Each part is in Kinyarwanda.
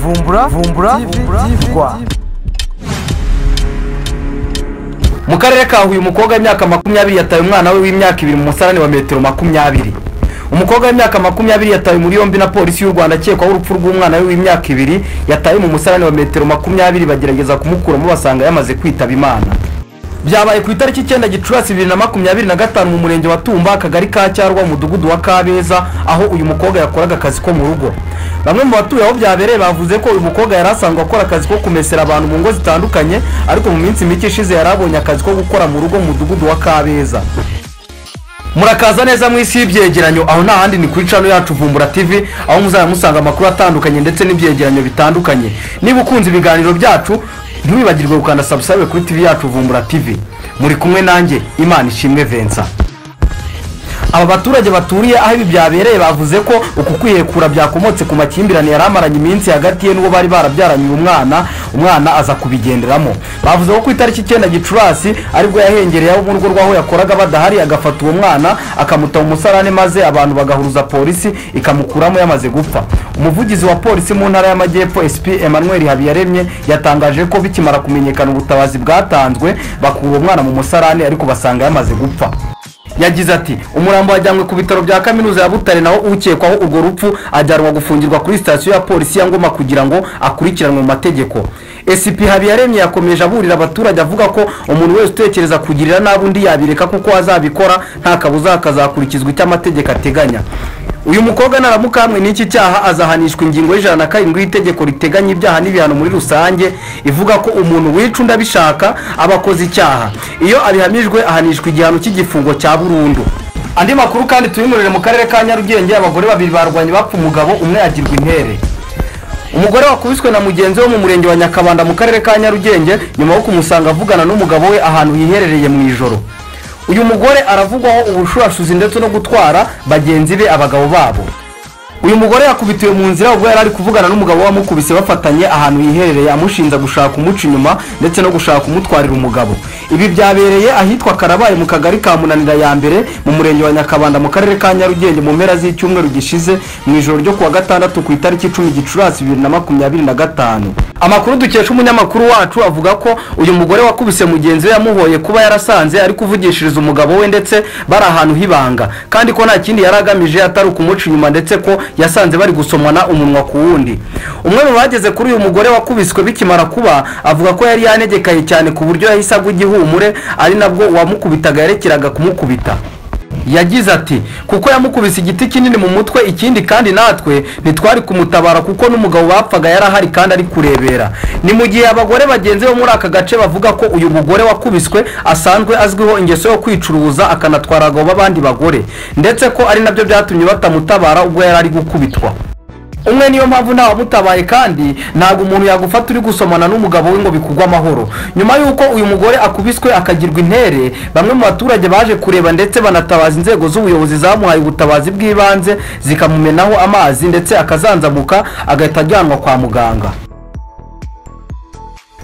Vumbura Vumbura TV Rwa. Mu karere ka Huye, umukobwa w'imyaka 20 yataye umwana we w'imyaka 2 mu musarani wa metero 20. Umukobwa w'imyaka 20 yatawe muri yombi na polisi y'u Rwanda akekwaho urupfu rw'umwana we w'imyaka 2 yataye mu musarani wa metero 20, bagerageza kumukuramo basanga yamaze kwitaba Imana. Byabaye ku itariki 9 Gicurasi 2025 mu murenge wa Tumba, akagari ka Cyarwa, umudugudu wa Kabeza, aho uyu mukobwa yakoraga akazi ko mu rugo. Bamwe mu batuye aho byabereye bavuze ko uyu mukobwa yari asanzwe akora akazi ko kumesera abantu mu ngo zitandukanye, ariko mu minsi mike ishize yarabonye akazi ko gukora mu rugo mu mudugudu wa Kabeza. Murakaza neza mu isi y'ibyegeranyo, aho nta handi ni kuri channel yacu Vumbura TV, aho muzajya musanga amakuru atandukanye ndetse n'ibyegeranyo bitandukanye. Niba ukunze ibiganiro byacu, ntiwibagirwe gukanda subscribe kuri TV yacu Vumbura TV. Muri kumwe nanjye Imana Ishimwe Vincent. Aba baturage baturiye aho ibi byabereye bavuze ko uku kwihekura byakomotse ku makimbirane yari amaranye iminsi hagati ye n'uwo bari barabyaranye uyu mwana, umwana aza kubigenderamo. Bavuze ko ku itariki 9 Gicurasi aribwo yahengereye abo mu rugo rw'aho yakoraga badahari, agafata uwo mwana akamuta mu musarane, maze abantu bagahuruza polisi ikamukuramo yamaze gupfa. Umuvugizi wa polisi mu ntara y'Amajyepfo SP Emmanuel Habiyaremye yatangaje ko bikimara kumenyekana ubutabazi bwatanzwe, bakura uwo mwana mu musarane ariko basanga yamaze gupfa. Yagize ati umurambo wajyanywe ku bitaro bya kaminuza ya Butare, naho ukekwaho urwo rupfu ajyanwa gufungirwa kuri sitasiyo ya polisi ya Ngoma kugira ngo akurikiranwe mu mategeko. SP Habiyaremye yakomeje aburira abaturage avuga ko umuntu wese utekereza kugirira nabi undi yabireka, kuko azabikora nta kabuza akazakurikizwa icyo amategeko ateganya. Uyu mukobwa naramuka hamwe n'iki cyaha azahanishwa ingingo y'107 y'itegeko riteganya ibyaha n'ibihano muri rusange, ivuga ko umuntu wica undi abishaka aba akoze icyaha. Iyo abihamijwe ahanishwa igihano cy'igifungo cya burundu. Andi makuru kandi tuyimurire mu karere ka Nyarugenge, abagore babiri barwanye bapfa umugabo umwe agirwa intere. Umugore wakubiswe na mugenzi we mu murenge wa Nyakabanda mu karere ka Nyarugenge nyuma yo kumusanga avugana n'umugabo we ahantu hiherereye mu ijoro. Uyu mugore aravugwaho ubushurashuzi ndetse no gutwara bagenzi be abagabo babo. Uyu mugore yakubitiwe mu nzira ubwo yari ari kuvugana n'umugabo wamukubise bafatanye ahantu hiherereye, amushinza gushaka umuca inyuma ndetse no gushaka kumutwarira umugabo. Ibi byabereye ahitwa Karabaye mu kagari ka Munanira ya mbere mu murenge wa Nyakabanda mu karere ka Nyarugenge mu mpera z'icyumweru gishize mu ijoro ryo kuwa gatandatu ku itariki 10 Gicurasi 2025. Amakuru dukesha umunyamakuru wacu avuga ko uyu mugore wakubise mugenzi we yamuhoye kuba yarasanze ari kuvugishiriza umugabo we ndetse bari ahantu hibanga, kandi ko nta kindi yari agamije atari ukumuca inyuma, ndetse ko yasanze bari gusomana umunwa ku wundi. Umwe mu bageze kuri uyu mugore wakubiswe bikimara kuba avuga ko yari yanegekaye cyane ku buryo yahise agwa igihumure, ari nabwo uwamukubitaga yerekeraga kumukubita. Yagize ati kuko yamukubise igiti kinini mu mutwe, ikindi kandi natwe ntitwari kumutabara kuko n'umugabo bapfaga yarahari kandi ari kurebera. Ni mu gihe abagore bagenzi bo muri aka gace bavuga ko uyu mugore wakubiswe asanzwe azwiho ingeso yo kwicuruza akanatwara abagabo b'abandi bagore, ndetse ko ari nabyo byatumye batamutabara ubwo yari ari gukubitwa. Umwe niyo mpamvu ntawamutabaye, kandi ntabwo umuntu yagufata uri gusomana n'umugabo we ngo bikugwe amahoro. Nyuma y'uko uyu mugore akubiswe akagirwa intere, bamwe mu baturage baje kureba ndetse banatabaza inzego z'ubuyobozi zamuhaye ubutabazi bw'ibanze, zikamumenaho amazi ndetse akazanzamuka agahita ajyanwa kwa muganga.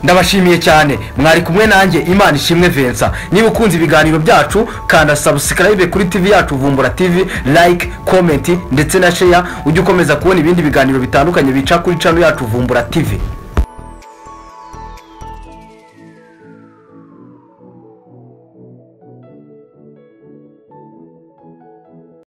Ndabashimiye cyane, mwari kumwe nanjye Imana Ishimwe Vincent. Niba ukunze ibiganiro byacu, kanda subscribe kuri TV yacu Vumbura TV, like, comment ndetse na share, ujye ukomeza kubona ibindi biganiro bitandukanye bica kuri channel yacu Vumbura TV.